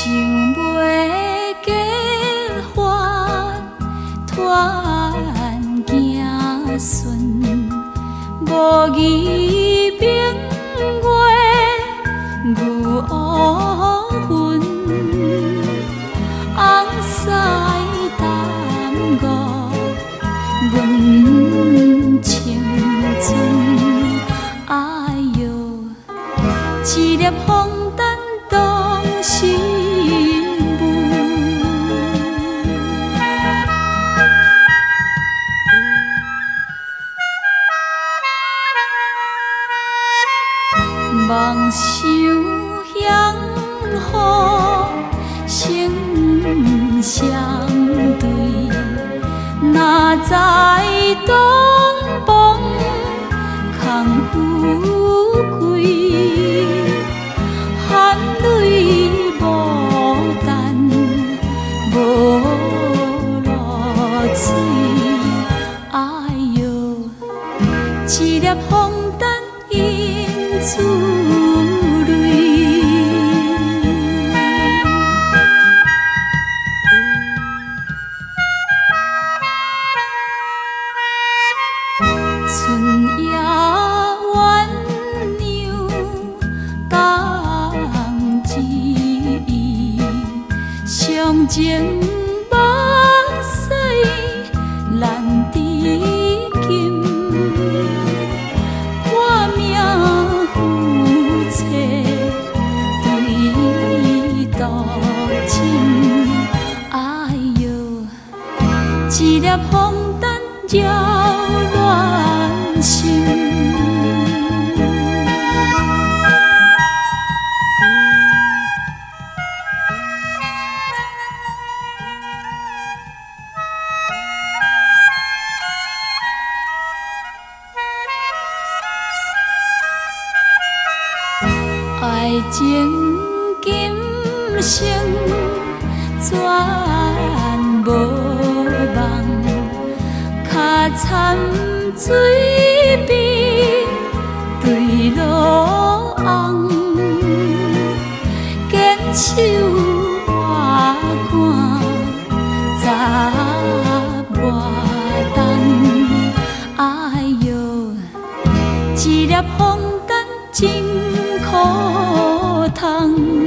想袂结发，传子孙，无义明月，牛乌云，翁婿耽误阮青春。哎哟，一粒风尘动心雾。梦想幸福，成相对，哪知东风空富贵，含泪无等无露水。哎哟，一粒风尘因珠泪。春夜鸳鸯同一意，相情目屎难至今。我命夫妻对独枕。哎哟，一粒风尘扰乱心。爱情今生全无望，跤掺水边对落红，坚守我看十外冬。哎哟，一粒风尘真苦通。